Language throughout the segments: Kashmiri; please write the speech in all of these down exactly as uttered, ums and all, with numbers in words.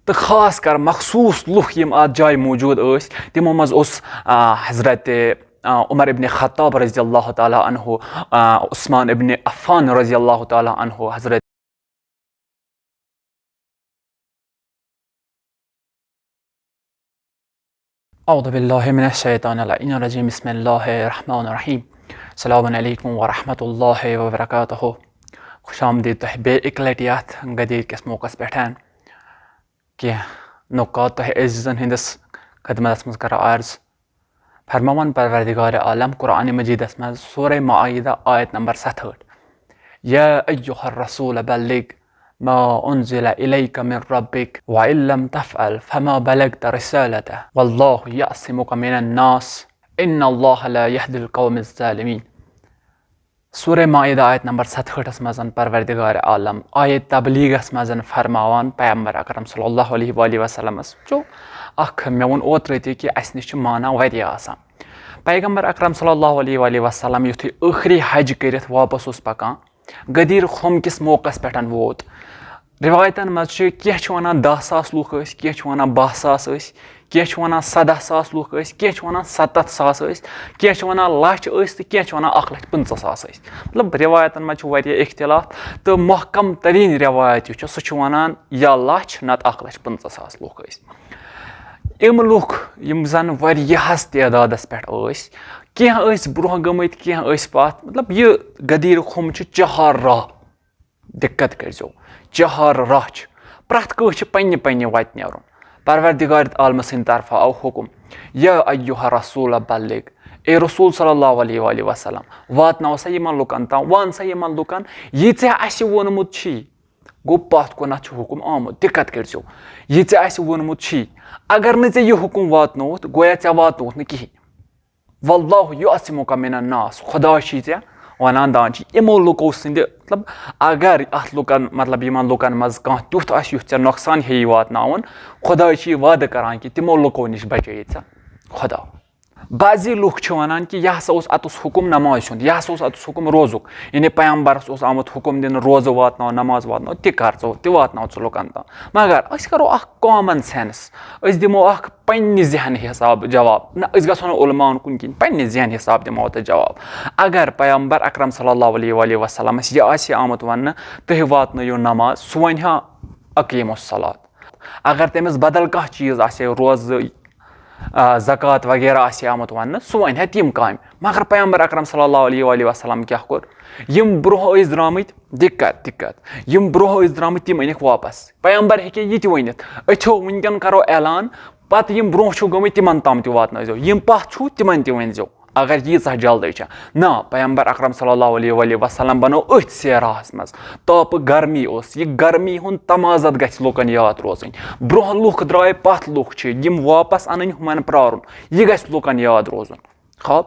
تہٕ خاص کر مخصوٗص لُکھ یِم اَتھ جایہِ موٗجوٗد ٲسۍ، تِمو منٛز اوس، آ، حضرت، آ، عمر ابن خطاب رضی اللہ تعالیٰ عنہ، آ، عثمان ابن عفان رضی اللہ تعالیٰ عنہ، حضرت اعوذ باللہ من الشیطان اللعین الرجیم۔ بسم اللہ الرحمن الرحیم۔ السلام علیکم ورحمۃ اللہ وبرکاتہ۔ خوش آمدید تۄہہِ بیٚیہِ اَکہِ لَٹہِ یَتھ غدیٖر کِس موقعس پٮ۪ٹھ، کینٛہہ نکات تۄہہِ عزیزن ہٕنٛدِس خدمتس منٛز کرو عرض۔ فرماوان پروردگار عالم قرآن مجیدس منٛز سورہ مائدہ آیت نمبر ستہٲٹھ، یا ایھا الرسول بلغ ما انزل الیک من ربک وان لم تفعل فما بلغت رسالتہ واللہ یعصمک من الناس ان اللہ لا یہدی القوم الظالمین۔ سورہ مائدہ آیت نمبر ستہٲٹھس منٛز پروردگار عالم آیت تبلیغس منٛز فرماوان پیغمبر اکرم صلی اللہ علیہ وآلہ وسلمس چھُ اکھ، مےٚ ووٚن اوترٕ تہِ کہِ اسہِ نِش چھِ معنی واریاہ آسان۔ پیغمبر اکرم صلی اللہ علیہ وآلہ وسلم یُتھُے ٲخری حج کٔرِتھ واپس اوس پکان، غدیر خم کِس موقعس پٮ۪ٹھ ووت۔ روایتن منٛز چھِ، کینٛہہ چھِ ونان دَہ ساس لُکھ ٲسۍ، کینٛہہ چھِ ونان باہ ساس ٲسۍ، کینٛہہ چھِ ونان سداہ ساس لُکھ ٲسۍ، کینٛہہ چھِ ونان ستتھ ساس ٲسۍ، کینٛہہ چھِ ونان لچھ ٲسۍ تہٕ کینٛہہ چھِ ونان اکھ لچھ پٕنٛژٕہ ساس ٲسۍ۔ مطلب، روایتن منٛز چھُ واریاہ اختلاف، تہٕ محکم ترین روایت یُس چھُ، سُہ چھُ ونان یا لچھ نتہٕ اکھ لچھ پٕنٛژٕہ ساس لُکھ ٲسۍ۔ یِم لُکھ، یِم زن واریاہس تعدادس پٮ۪ٹھ ٲسۍ، کینٛہہ ٲسۍ برونٛہہ گٔمٕتۍ، کینٛہہ ٲسۍ پتھ۔ مطلب، یہِ غدیر خم چھُ چہار راہ۔ دقت کٔرۍزیو، چہار راہ چھِ، پرٛٮ۪تھ کٲنٛسہِ چھِ پننہِ پننہِ وتہِ نیرُن۔ پروردگار عالمہٕ سٕنٛدِ طرفہٕ آو حکم، یا ایھا الرسول بلغ، اے رسول صلی اللہ علیہ وآلہ وسلم، واتناو سا یِمن لُکن تام، وَن سا یِمن لُکن، یہِ ژےٚ اسہِ ووٚنمُت چھی۔ گوٚو، پتھ کُنتھ چھُ حکم آمُت، دقت کٔرۍزیو، یہِ ژےٚ اسہِ ووٚنمُت چھی۔ اگر نہٕ ژےٚ یہِ حکم واتنووُتھ، گویا ژےٚ واتنووُتھ نہٕ کِہینۍ۔ واللہ یعصمک من الناس، خدا چھی ژےٚ ونان دان چھی۔ یِمو لُکو سٕنٛدِ، مطلب، اگر اتھ لُکن، مطلب، یِمن لُکن منٛز کانٛہہ تیُتھ آسہِ یُتھ ژےٚ نۄقصان ہیٚیہِ واتناوُن، خدا چھی وعدٕ کران کہِ تِمو لُکو نِش بچٲیِتھ ژےٚ خدا۔ بعضی لُکھ چھِ ونان کہِ یہِ ہسا اوس اتُس حُکُم نمازِ ہُنٛد، یہِ ہسا اوس اتُس حُکُم روزُک، یعنی پیغمبرس اوس آمُت حُکُم دِنہٕ روزٕ واتناو، نماز واتناو، تہِ کر ژٕ، تہِ واتناو ژٕ لُکن تام۔ مگر أسۍ کرو اکھ common sense، أسۍ دِمو اکھ پننہِ ذہن حساب جواب، نہ، أسۍ گژھو نہٕ علماءن کُن کِہینۍ، پننہِ ذہن حساب دِمو تۄہہِ جواب۔ اگر پیغمبر اکرم صلی اللہ علیہ وآلہ وسلمس یہِ آسہِ ہے آمُت وننہٕ، تُہۍ واتنٲیِو نماز، سُہ ونہِ ہا اقیموا الصلاۃ۔ اگر تٔمِس بدل کانٛہہ چیٖز آسہِ ہے، روزٕ، آ، زکوٰۃ وغیرہ آسہِ ہے آمُت وننہٕ، سُہ ونہِ ہا تِم کامہِ۔ مگر پیغمبر اکرم صلی اللہ علیہ وآلہ وسلم کیٛاہ کوٚر؟ یِم برونٛہہ ٲسۍ درٛامٕتۍ، دقت، دقت، یِم برونٛہہ ٲسۍ درٛامٕتۍ، تِم أنِکھ واپس۔ پیغمبر ہیٚکہِ یہِ تہِ ؤنِتھ، أتھیو وٕنکٮ۪ن کرو اعلان، پتہٕ یِم برونٛہہ چھِو گٔمٕتۍ، تِمن تام تہِ واتنٲیزیو، یِم پتھ چھِو، تِمن تہِ ؤنۍزیو۔ اگر ییٖژاہ جلدی چھےٚ۔ نہ، پیغمبر اکرم صلی اللہ علیہ وآلہ وسلم بنوو أتھۍ سیراہس منٛز۔ تاپہٕ گرمی اوس، یہِ گرمی ہُنٛد تمازت گژھِ لُکن یاد روزٕنۍ۔ برونٛہہ لُکھ درٛاے، پتھ لُکھ چھِ، یِم واپس انٕنۍ، ہُمن پرارُن، یہِ گژھِ لُکن یاد روزُن۔ خب،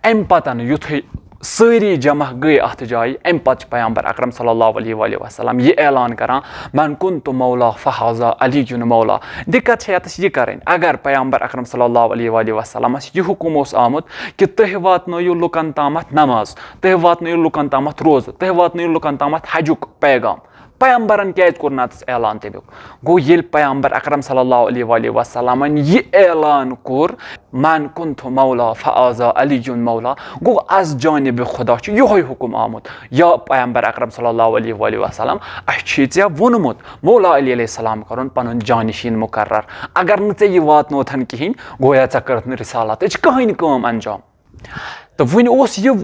امہِ پتن یُتھُے سٲری جمع گٔے اتھ جایہِ، امہِ پتہٕ چھُ پیغمبر اکرم صلی اللہ علیہ وآلہ وسلم یہِ اعلان کران، من کنت مولا فہذا علی مولا۔ دقت چھےٚ یتس یہِ کرٕنۍ، اگر پیغمبر اکرم صلی اللہ علیہ وآلہ وسلمس یہِ حکم اوس آمُت کہِ تُہۍ واتنٲیِو لُکن تامتھ نماز، تُہۍ واتنٲیِو لُکن تامتھ روزٕ، تُہۍ واتنٲیِو لُکن تامتھ حجُک پیغام، پیغمبرن کیازِ کوٚر نہٕ اتس اعلان تمیُک؟ گوٚو، ییٚلہِ پیغمبر اکرم صلی اللہ علیہ وآلہ وسلمن یہِ اعلان کوٚر، من کنت مولا فہذا علی مولا، گوٚو، از جانب خدا چھُ یِہوٚے حکم آمُت، یا پیغمبر اکرم صلی اللہ علیہ وآلہ وسلم، اسہِ چھُے ژےٚ ووٚنمُت مولا علی علیہ السلام کرُن پنُن جانشین مقرر۔ اگر نہٕ ژےٚ یہِ واتنوتھن کِہینۍ، گویا ژےٚ کٔرٕتھ نہٕ رسالتٕچ کٕہٕنۍ کٲم انجام۔ تہٕ وۄنۍ اوس یہِ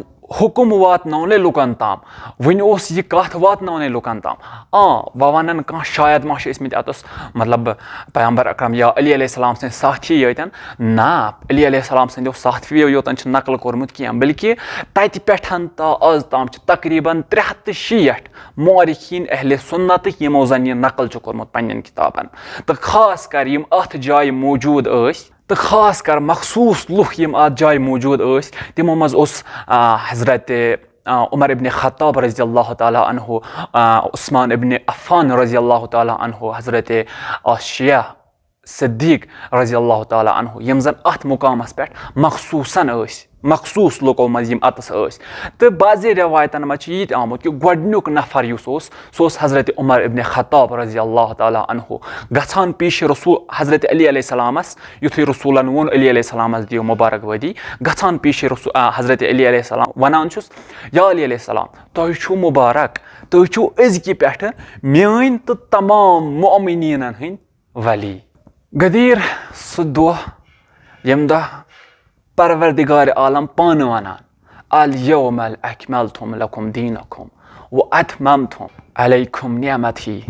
حکم واتناونے لُکن تام، وۄنۍ اوس یہِ کتھ واتناونے لُکن تام۔ آ، وۄنۍ ونن کانٛہہ، شاید ما چھِ ٲسمٕتۍ اتس، مطلب، پیغمبر اکرم یا علی علیہ السلام سٕنٛدۍ ساتھی یٲتٮ۪ن۔ نہ، علی علیہ السلام سٕنٛدیو ساتھیو یوتن چھِ نقل کوٚرمُت کینٛہہ، بلکہِ تتہِ پٮ۪ٹھ تا از تام چھِ تقریباً ترٛےٚ ہتھ تہٕ شیٹھ مورخین اہل سنتٕکۍ، یِمو زن یہِ نقل چھُ کوٚرمُت پننٮ۪ن کتابن۔ تہٕ خاص کر یِم اتھ جایہِ موجود ٲسۍ، تہٕ خاص کر مخصوٗص لُکھ یِم اتھ جایہِ موجود ٲسۍ، تِمو منٛز اوس، آ، حضرت، آ، عمر ابن خطاب رضی اللہ تعالیٰ عنہ، آ، عثمان ابن عفان رضی اللہ تعالیٰ عنہ، حضرت، آ، شیعہ صدیق رضی اللہ تعالیٰ عنہ، یِم زن اتھ مقامس پٮ۪ٹھ مخصوٗصاً ٲسۍ۔ مخصوٗص لُکو منٛز یِم عطس ٲسۍ۔ تہٕ بعضے رٮ۪وایتَن منٛز چھُ یہِ تہِ آمُت کہِ گۄڈٕنیُک نفر یُس اوس، سُہ اوس حضرت عمر ابن خطاب رضی اللہ تعالیٰ عنہ۔ گژھان پیش رسول حضرت علی علیہ السلامَس، یُتھُے رسولَن ووٚن علی علیہ السلامَس دِیِو مبارک بٲدی، گژھان پیش رسول، آ، حضرت علی علیہ السلام وَنان چھُس، یا علی علیہ السلام، تۄہہِ چھُو مبارک، تُہۍ چھِو أزکہِ پٮ۪ٹھٕ میٲنۍ تہٕ تمام مؤمنیٖنَن ہٕنٛدۍ ولی۔ غدیر سُہ دۄہ، ییٚمہِ دۄہ پروردگار عالم پانہٕ وَنان، الیوم اکملتم لکم دینکم و اتممتم علیکم نعمتی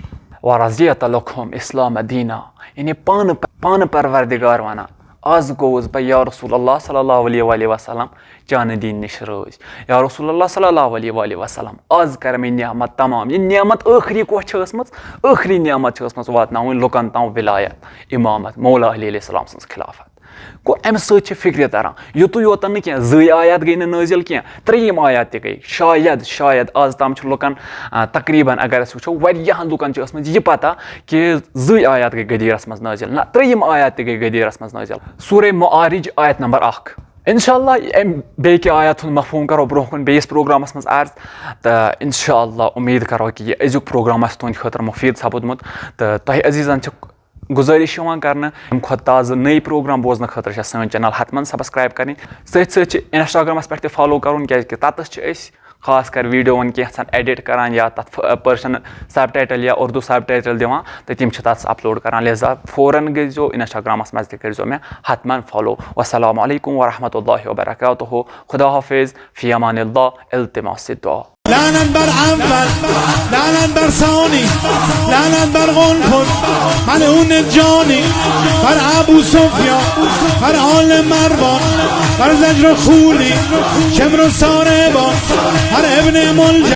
و رضیت لکم اسلام دینا، یعنی پانہٕ پانہٕ پروردگار وَنان، آز گوٚوُس بہٕ یا رسول اللہ صلی اللہ علیہ وآلہ وسلم چانہٕ دیٖن نِش رٲضۍ۔ یا رسول اللہ صلی اللہ علیہ وآلہ وسلم، آز کر مےٚ نعمت تمام۔ یہِ نعمت ٲخری کۄس چھِ ٲسمٕژ؟ ٲخری نعمت چھِ ٲسمٕژ واتناوٕنۍ لُکن تام ولایت، امامت، مولا علی علیہ السلام سٕنٛز خلافت۔ گوٚو، امہِ سۭتۍ چھِ فکرِ تران، یُتُے یوت نہٕ کینٛہہ، زٕے آیات گٔے نہٕ نٲزِل کینٛہہ، ترٛیٚیِم آیات تہِ گٔے۔ شاید، شاید آز تام چھُ لُکن، آ، تقریباً اگر أسۍ وٕچھو، واریاہن لُکن چھِ ٲسمٕژ یہِ پتہ کہِ زٕے آیات گٔے غدیرس منٛز نٲزِل، نہ، ترٛیٚیِم آیات تہِ گٔے غدیرس منٛز نٲزِل۔ سورہ معارج، آیت نمبر اکھ۔ انشاءاللہ امہِ بیٚیہِ کہِ آیت ہُنٛد مفہوٗم کرو برونٛہہ کُن بیٚیِس پروگرامس منٛز عرض۔ تہٕ انشاءاللہ امید کرو کہِ یہِ أزیُک پروگرام آسہِ تُہنٛدِ خٲطرٕ مُفیٖد سپُدمُت۔ تہٕ تۄہہِ عزیزن چھِ گُزٲرِش یِوان کرنہٕ، امہِ کھۄتہٕ تازٕ نٔے پروگرام بوزنہٕ خٲطرٕ چھِ سٲنۍ چینل حتماً سبسکرائب کرٕنۍ۔ سۭتۍ سۭتۍ چھِ انسٹاگرامس پٮ۪ٹھ تہِ فالو کرُن، کیازِ کہِ تتس چھِ أسۍ خاص کر ویڈیوون کینٛژھن ایڈٹ کران یا تتھ پرشن سب ٹائٹل یا اردو سب ٹائٹل دِوان، تہٕ تِم چھِ تتس اپلوڈ کران۔ لہذا فوراً گٔژھزیو انسٹاگرامس منٛز تہِ کٔرزیو مےٚ حتماً فالو۔ والسلام علیکم ورحمۃ اللہ وبرکاتہ۔ خدا حافظ۔ فی امان اللہ۔ التماس دعا۔ لعنت بر اول، لعنت بر ثانی، لعنت بر قنفذ، ملعون جانی، بر ابو سفیان، بر آل مروان، بر زجر و خولی، شمر و ساربان، بر ابن ملجم.